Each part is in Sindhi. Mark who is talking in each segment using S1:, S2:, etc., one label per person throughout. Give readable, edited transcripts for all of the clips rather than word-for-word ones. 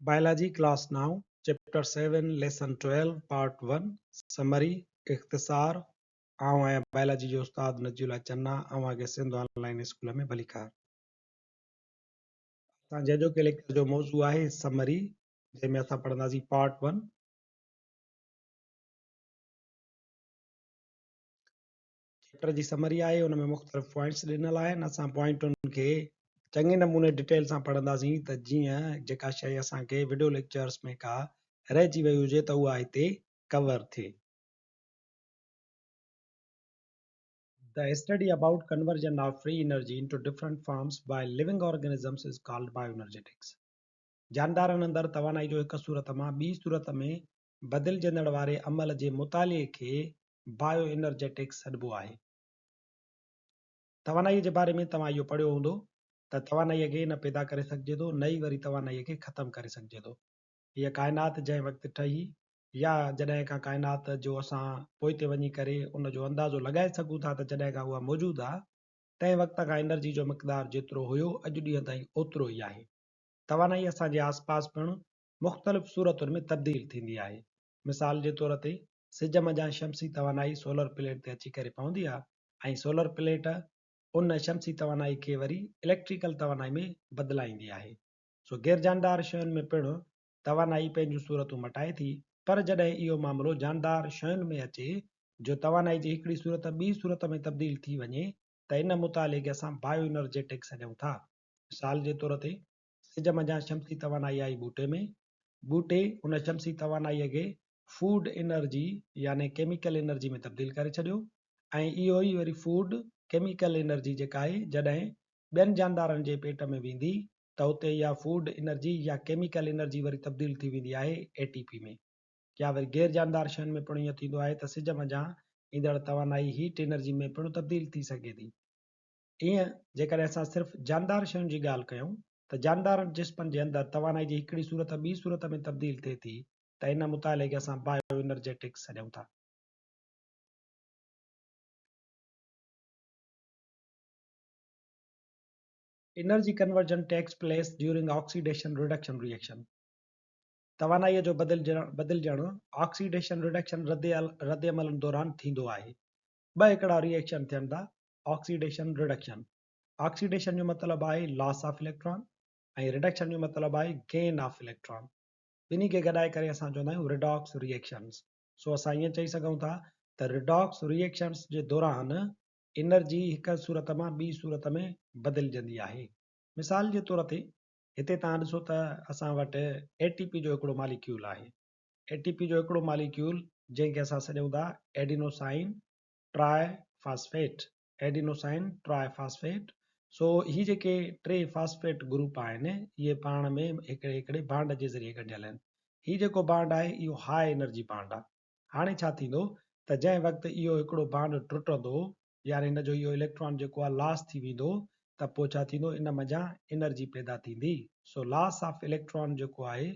S1: Biology class 9 chapter 7 lesson 12 part 1 summary اختصار آئون آهيان بائلاجي جو استاد نجي الله چنا اوهان کي سنڌ آن لائين اسڪول ۾ ڀليڪار. اسان جي اڄوڪي ليڪچر جو موضوع آهي سمري جنهن ۾ اسان پڙهنداسين پارٽ 1. چيپٽر جي سمري آهي ان ۾ مختلف پوائنٽس ڏنل آهن اسان پوائنٽن کي چڱي نموني ڊيٽيل سان پڙهنداسين ته جيئن جيڪا شيء اسان کي وڊيو ليڪچرس ۾ ڪا رهجي وئي هجي ته اها هتي ڪور ٿئي. The study about conversion of free energy into different forms by living organisms is called bioenergetics. جاندارن اندر توانائي جو هڪ صورت مان ٻي صورت ۾ بدلجندڙ واري عمل جي مطالعي کي بايو انرجيٽڪس سڏبو آهي. توانائيء جي باري ۾ توهان اهو پڙهيو هوندو ته توانائيء کي نه پيدا ڪري سگهجي ٿو نه ئي وري توانائيء کي ختم ڪري سگهجي ٿو. هيء ڪائنات جنهن وقت ٺهي يا جڏهن کان ڪائنات جو اسان پوئتي وڃي ڪري ان جو اندازو لڳائي سگهون ٿا ته جڏهن کان اها موجود آ تنهن وقت کان انرجي جو مقدار جيترو هيو اڄ ڏينهن تائين اوترو ئي آهي. توانائي اسان جي آسپاس پڻ مختلف صورتن ۾ تبديل ٿيندي آهي. مثال جي طور تي سج منجهان شمسي توانائي سولر پليٽ تي اچي ڪري پوندي آهي ۽ سولر پليٽ ان شمسي توانائي کي وري اليڪٽريڪل توانائي ۾ بدلائيندي آهي. سو غير جاندار شين ۾ پڻ توانائي پنهنجون صورتون مٽائي ٿي پر جڏهن اهو معاملو جاندار شين ۾ اچي جو توانائي جي هڪڙي صورت ٻي صورت ۾ تبديل ٿي وڃي ته ان مطالعي کي اسان بايو انرجيٽڪس سڏيون ٿا. مثال جي طور تي سج منجهان شمسي توانائي آئي ٻوٽي ۾، ٻوٽي ان شمسي توانائيء کي فوڊ انرجي يعني ڪيميڪل انرجي ۾ تبديل ڪري ڇڏيو ۽ اهو ئي وري فوڊ ڪيميڪل انرجي جيڪا آهي جڏهن ٻين جاندارن جي پيٽ ۾ ويندي ته اتي اها فوڊ انرجي يا ڪيميڪل انرجي وري تبديل ٿي ويندي آهي اي ٽي پي ۾. يا وري غير جاندار شين ۾ پڻ ائين ٿيندو آهي ته سج منجهان ايندڙ توانائي هيٽ انرجي ۾ پڻ تبديل ٿي سگهي ٿي. ايئن جيڪڏهن اسان صرف جاندار شين جي ڳالهه ڪيون ته جاندار جسمن جي اندر توانائي جي هڪڙي صورت ٻي صورت ۾ تبديل ٿئي ٿي ته ان مطالعي کي اسان بايو انرجيٽڪس سڏيون ٿا. Energy conversion takes place during oxidation reduction reaction توانائيء جو بدلجڻ آڪسيڊيشن رڊڪشن ردعملن دوران ٿيندو آهي. ٻه هڪڙا ري ايڪشن ٿين ٿا آڪسيڊيشن رڊڪشن آڪسيڊيشن جو مطلب آهي لاس آف اليڪٽران ۽ رڊڪشن جو مطلب آهي گين آف اليڪٽران ٻنهي کي گڏائي ڪري اسان چوندا آهيون ريڊاڪس ري ايڪشنز سو اسان ائين چئي سگهون ٿا ته ريڊاڪس ري ايڪشنز جي دوران انرجي هڪ صورت مان ٻي صورت ۾ بدلجندي آهي مثال جي طور تي هتي توهان ڏسو ته اسان وٽ اي ٽي پي جو هڪڙو ماليڪيول آهي اي ٽي پي جو هڪڙو ماليڪيول جنهن کي اسان سڏيون ٿا adenosine triphosphate, Adenosine Triphosphate، سو هي جيڪي ٽي فاسفيٽ گروپ آهن اهي پاڻ ۾ هڪڙي هڪڙي بانڊ جي ذريعي ڳنڍيل آهن. هي جيڪو بانڊ آهي اهو هاء انرجي بانڊ آهي. هاڻي ڇا ٿيندو ته جنهن وقت اهو هڪڙو بانڊ ٽٽندو يعني هن جو اهو اليڪٽران جيڪو آهي لاس ٿي ويندو ته پوء ڇا ٿيندو ان منجهان انرجي پيدا ٿيندي سو لاس آف اليڪٽران جيڪو آهي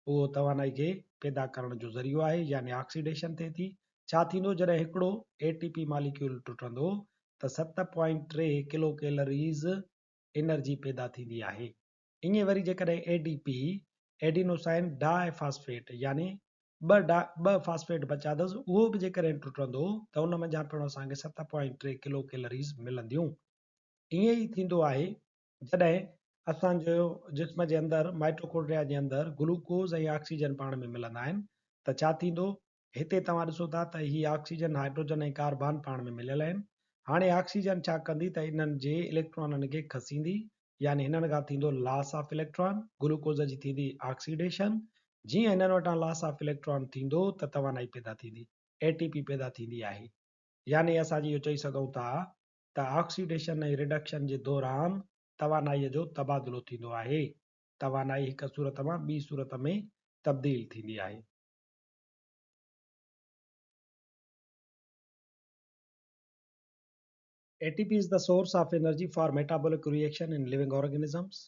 S1: اهو توانائي کي پيدا ڪرڻ جو ذريعو آهي يعني آڪسيڊيشن ٿئي ٿي ڇا ٿيندو جڏهن هڪڙو اي ٽي پي ماليڪيول ٽٽندو ته 7.3 ڪلو ڪيلريز انرجي پيدا ٿيندي آهي ائين وري جيڪڏهن A D P adenosine diphosphate يعني ٻه ڊا ٻه فاسفيٽ بچيا اٿس اهو به جيڪڏهن ٽٽندو ته ان منجهان پڻ اسان کي 7.3 ڪلو ڪيلريز ملنديون ائين ئي ٿيندو آهي جڏهن اسان جو جسم جي اندر مائٽوڪونڊريا جي اندر گلوڪوز ۽ آڪسيجن پاڻ ۾ ملندا آهن ته ڇا ٿيندو هتي توهان ڏسو ٿا ته هي آڪسيجن هائڊروجن ۽ ڪاربان پاڻ ۾ مليل آهن هاڻي آڪسيجن ڇا ڪندي ته انهن جي اليڪٽرانن کي کسيندي يعني هنن کان ٿيندو لاس آف اليڪٽران گلوڪوز جي ٿيندي آڪسيڊيشن جيئن هنن وٽان لاس آف اليڪٽران ٿيندو ته توانائي پيدا ٿيندي اي ٽي پي پيدا ٿيندي آهي يعني اسان جي اهو چئي سگهون ٿا ته آڪسيڊيشن ۽ رڊڪشن جي دوران توانائيء جو تبادلو ٿيندو آهي. توانائي هڪ صورت مان ٻي صورت ۾ تبديل ٿيندي آهي. ATP is the source of energy for metabolic reaction in living organisms.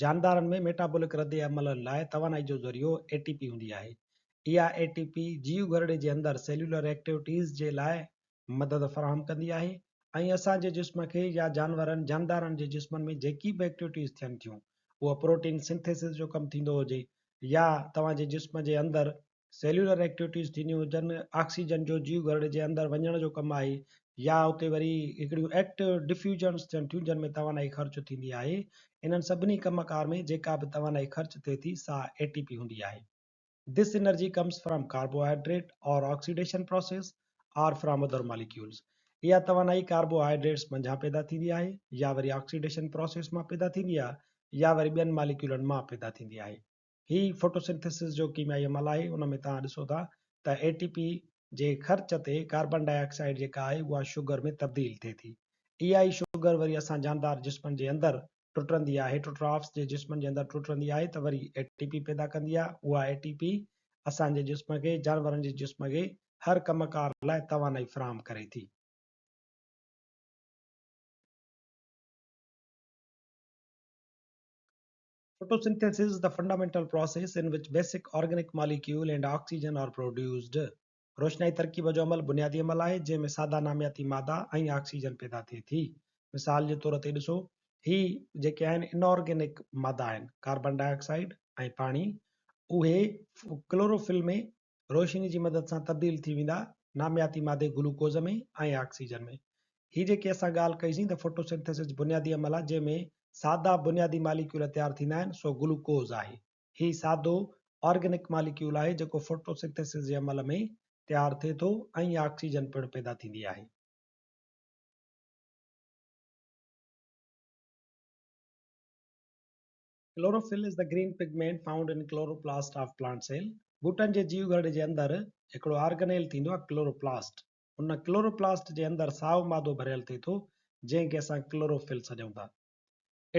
S1: جاندارن ۾ metabolic رد عمل لاء توانائي جو ذريعو اي ٽي پي هوندي آهي. اها اي ٽي پي جيو گهرڙي جي اندر سيلولر ايڪٽيوٽيز جي لاء مدد فراهم ڪندي آهي ۽ اسان جي جسم کي يا جانورن جاندارن جي جسمن ۾ جيڪي به ايڪٽيوٽيز ٿين ٿيون اهو پروٽين سنٿيسز جو ڪم ٿيندو هجي يا توهان جي جسم جي اندر سيلولر ايڪٽيوٽيز ٿينديون هجن، آڪسيجن جو جيو گهرڙي جي اندر وڃڻ جو ڪم آهي يا اتي وري هڪڙيون ايڪٽ ڊفيوجنس ٿين ٿيون جن ۾ توانائي خرچ ٿيندي آهي، انهن سڀني ڪم ڪار ۾ جيڪا به توانائي خرچ ٿئي ٿي سا اي ٽي پي هوندي آهي. This energy comes from carbohydrate or oxidation process or from other molecules. اها توانائي ڪاربوهائيڊريٽس منجهان پيدا ٿيندي آهي يا وري آڪسيڊيشن پراسيس مان پيدا ٿيندي آهي يا وري ٻين ماليڪيولن مان پيدا ٿيندي آهي. هي فوٽوسنٿيسز جو ڪيميائي عمل آهي ان ۾ توهان ڏسو ٿا ته اي ٽي پي جي خرچ تي ڪاربان ڊاء آڪسائيڊ جيڪا آهي اها شگر ۾ تبديل ٿئي ٿي. اها ئي شگر وري اسان جاندار جسمن جي اندر ٽٽندي آهي، هيٽروٽرافس جي جسمن جي اندر ٽٽندي آهي ته وري اي ٽي پي پيدا ڪندي آهي، اها اي ٽي پي اسان جي جسم کي، جانورن جي جسم کي هر ڪم ڪار لاء توانائي فراهم ڪري ٿي. Photosynthesis is the fundamental process in which basic organic molecule and oxygen are produced. روشنائي ترڪيب جو عمل بنيادي عمل آهي، جنهن ۾ سادا نامياتي مادا ۽ آڪسيجن پيدا ٿئي ٿي. مثال جي طور تي ڏسو، هي جيڪي آهن انآرگينڪ مادا آهن، ڪاربان ڊاء آڪسائيڊ ۽ پاڻي، اهي ڪلوروفل ۾ روشني جي مدد سان تبديل ٿي ويندا نامياتي مادي گلوڪوز ۾ ۽ آڪسيجن ۾. هي جيڪي اسان ڳالهه ڪئي سين ته فوٽوسنٿيسز بنيادي عمل آهي، جنهن ۾ سادا بنيادي ماليڪيول تيار ٿيندا آهن، سو گلوڪوز آهي. هي سادو آرگينڪ ماليڪيول آهي جيڪو فوٽوسنٿيسز جي عمل ۾ تيار ٿئي ٿو ۽ آڪسيجن پڻ پيدا ٿيندي آهي. Chlorophyll is the green pigment found in chloroplast of plant cell. ٻوٽن جي جيو گهرڙي جي اندر هڪڙو آرگنيل ٿيندو آهي ڪلوروپلاسٽ. ان ڪلوروپلاسٽ جي اندر سائو مادو ڀريل ٿئي ٿو جنهن کي اسان ڪلوروفل سڏيون ٿا.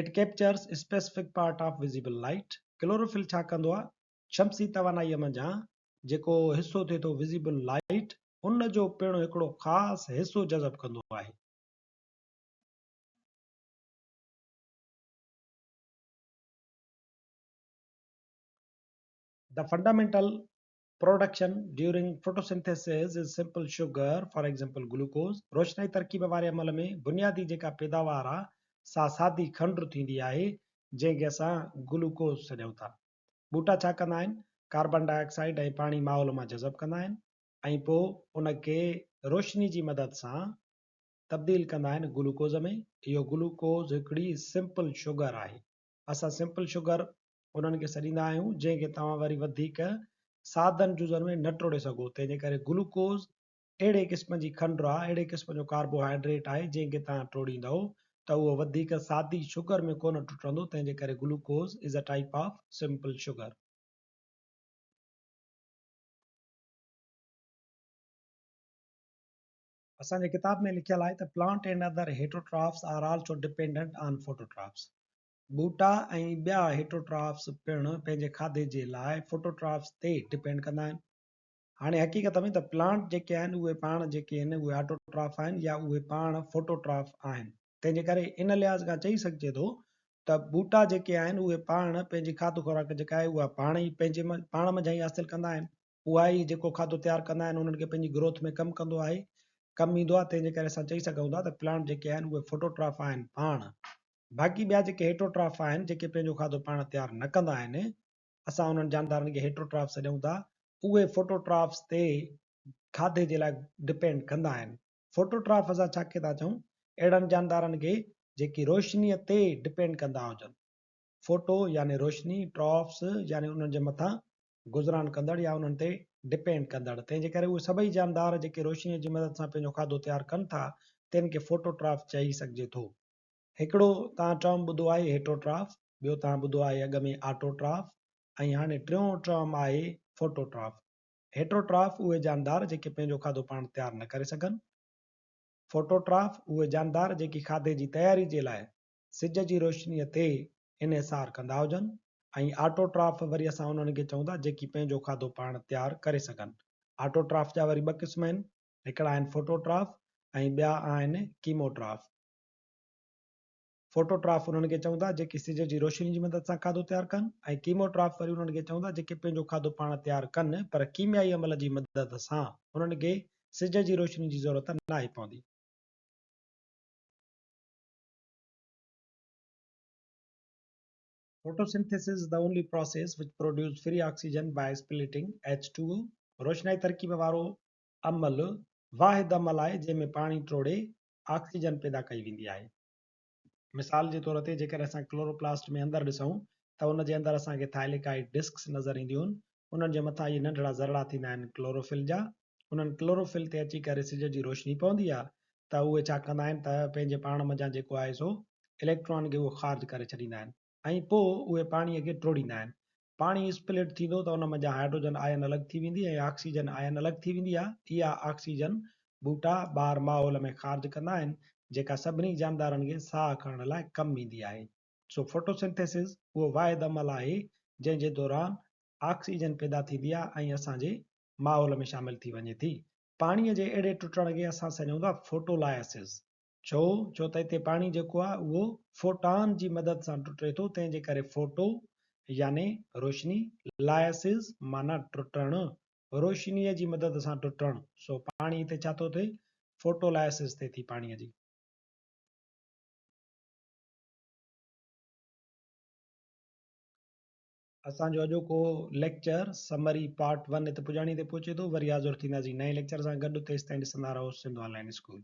S1: It captures specific part of visible light. Chlorophyll ڇا ڪندو آهي؟ شمسي توانائيء منجهان جيڪو حصو ٿئي ٿو وزيبل لائيٽ ان جو پڻ هڪڙو خاص حصو جذب ڪندو آهي. The fundamental production during photosynthesis is simple sugar, for example glucose. روشنائي ترڪيب واري عمل ۾ بنيادي جيڪا پيداوار آ سا سادي کنڊ ٿيندي آهي جنهن کي اسان گلوڪوز سڏيون ٿا. ٻوٽا ڇا ڪندا آهن؟ ڪاربان ڊاء آڪسائيڊ ۽ پاڻي ماحول مان جذب ڪندا آهن ۽ پوء ان کي روشني جي مدد سان تبديل ڪندا آهن گلوڪوز ۾. اهو گلوڪوز هڪڙي سمپل شگر آهي. اسان سمپل شگر انهن کي سڏيندا آهيون جنهن کي توهان وري وڌيڪ سادن جزن ۾ نه ٽوڙي سگهو تنهن جي ڪري گلوڪوز اهڙي قسم جي کنڊ آهي اهڙي قسم جو ڪاربوهائيڊريٽ آهي جنهن کي توهان ٽوڙيندؤ ته اهو وڌيڪ سادي شگر ۾ ڪونه ٽٽندو تنهن جي ڪري glucose is a type of simple sugar. اسان جي ڪتاب ۾ لکيل آهي ته plant and other heterotrophs are also dependent on phototrophs. ٻوٽا ۽ ٻيا هيٽروٽرافس پڻ پنهنجي کاڌي جي لاء فوٽوٽرافس تي ڊپينڊ ڪندا آهن. هاڻي حقيقت ۾ ته پلانٽ جيڪي آهن اهي پاڻ جيڪي آهن اهي آٽوٽراف آهن يا اهي پاڻ فوٽوٽراف آهن. تنهن جي ڪري ان لحاظ کان چئي سگهجي ٿو ته ٻوٽا جيڪي آهن اهي پاڻ پنهنجي کاڌ خوراڪ جيڪا آهي اها پاڻ ئي پنهنجي پاڻ منجهان ئي حاصل ڪندا آهن. اها ئي جيڪو کاڌو تيار ڪندا آهن انهن کي پنهنجي گروٿ ۾ ڪم ڪندو آهي ڪم ايندو آهي تنهن جي ڪري اسان چئي سگهون ٿا ته پلانٽ جيڪي آهن اهي فوٽوٽراف آهن پاڻ باقي ٻيا جيڪي هيٽروٽراف آهن جيڪي پنهنجو کاڌو پاڻ تيار نه ڪندا آهن اسان انهن جاندارن کي هيٽروٽراف سڏيون ٿا اهي فوٽوٽرافس تي کاڌي جي لاء ڊپينڊ ڪندا آهن فوٽوٽراف اسان ڇا کي ٿا چئون اهڙن جاندارن کي جيڪي روشنيء تي ڊپينڊ ڪندا هجن فوٽو يعني روشني ٽرافس يعني انهن جي مٿان گذران ڪندڙ يا انهن تي ڊپينڊ ڪندڙ، تنهن جي ڪري اهي سڀئي جاندار جيڪي روشنيء جي مدد سان پنهنجو کاڌو تيار ڪن ٿا، تن کي فوٽوٽراف چئي سگهجي ٿو. هڪڙو توهان ٽرم ٻڌو آهي هيٽروٽراف، ٻيو توهان ٻڌو آهي اڳ ۾ آٽوٽراف ۽ هاڻي ٽيون ٽرم آهي فوٽوٽراف. هيٽروٽراف اهي جاندار جيڪي پنهنجو کاڌو پاڻ تيار نه ڪري سگهن. فوٽوٽراف اهي جاندار جيڪي کاڌي جي تياري جي لاء سج جي روشنيء تي انحصار ڪندا هجن ۽ آٽوٽراف وري اسان انهن کي چئون ٿا جيڪي پنهنجو کاڌو پاڻ تيار ڪري سگهن. آٽوٽراف جا وري ٻه قسم آهن، هڪڙا آهن فوٽوٽراف ۽ ٻيا آهن ڪيموٽراف. فوٽوٽراف انهن کي چئون ٿا جيڪي سج جي روشني جي مدد سان کاڌو تيار ڪن ۽ ڪيموٽراف وري انهن کي چئون ٿا جيڪي پنهنجو کاڌو پاڻ تيار ڪن پر ڪيميائي عمل جي مدد سان انهن کي سج جي روشني جي ضرورت ناهي پوندي. Photosynthesis is the only process which produce free oxygen by splitting H2O. روشنائي ترڪيب وارو عمل واحد عمل آهي جنهن ۾ پاڻي ٽوڙي آڪسيجن پيدا ڪئي ويندي آهي. مثال جي طور تي جيڪڏهن اسان ڪلوروپلاسٽ ۾ اندر ڏسون ته ان جي اندر اسان کي ٿائليڪائيڊ ڊسڪس نظر اينديون آهن انهن جي مٿان اهي ننڍڙا ذرڙا ٿيندا آهن ڪلوروفل جا انهن ڪلوروفل تي اچي ڪري سج جي روشني پوندي آهي ته اهي ڇا ڪندا آهن ته پنهنجي پاڻ منجهان جيڪو آهي سو اليڪٽران کي اهو خارج ڪري ڇڏيندا آهن ۽ پوء اهي پاڻيء کي ٽوڙيندا آهن. پاڻي اسپلٽ ٿيندو ته ان منجهان هائيڊروجن آئن الڳ ٿي ويندي ۽ آڪسيجن آئن الڳ ٿي ويندي آهي. اها آڪسيجن ٻوٽا ٻاهر ماحول ۾ خارج ڪندا آهن، جيڪا سڀني جاندارن کي ساهه کڻڻ لاء ڪم ايندي آهي. سو فوٽوسنٿيسز اهو واحد عمل آهي، جنهن جي دوران آڪسيجن پيدا ٿيندي آهي ۽ اسان جي ماحول ۾ شامل ٿي وڃي ٿي. پاڻيء جي اهڙي ٽٽڻ کي اسان سڏيون ٿا فوٽولائسز. ڇو؟ ڇو ته هتي پاڻي جيڪو آهي اهو فوٽان جي مدد سان ٽٽي ٿو تنهن جي ڪري فوٽو يعني روشني، لائسز معنيٰ ٽٽڻ، روشنيء جي مدد سان ٽٽڻ، سو پاڻي هتي ڇا ٿو ٿئي؟ فوٽو لائسز ٿئي ٿي پاڻيء جي. اسان جو اڄوڪو ليڪچر سمري پارٽ ون هت پڄاڻي تي پهچي ٿو. وري حاضر ٿينداسين نئين ليڪچر سان گڏ تيستائين ڏسندا رهو سنڌ آن لائين اسڪول.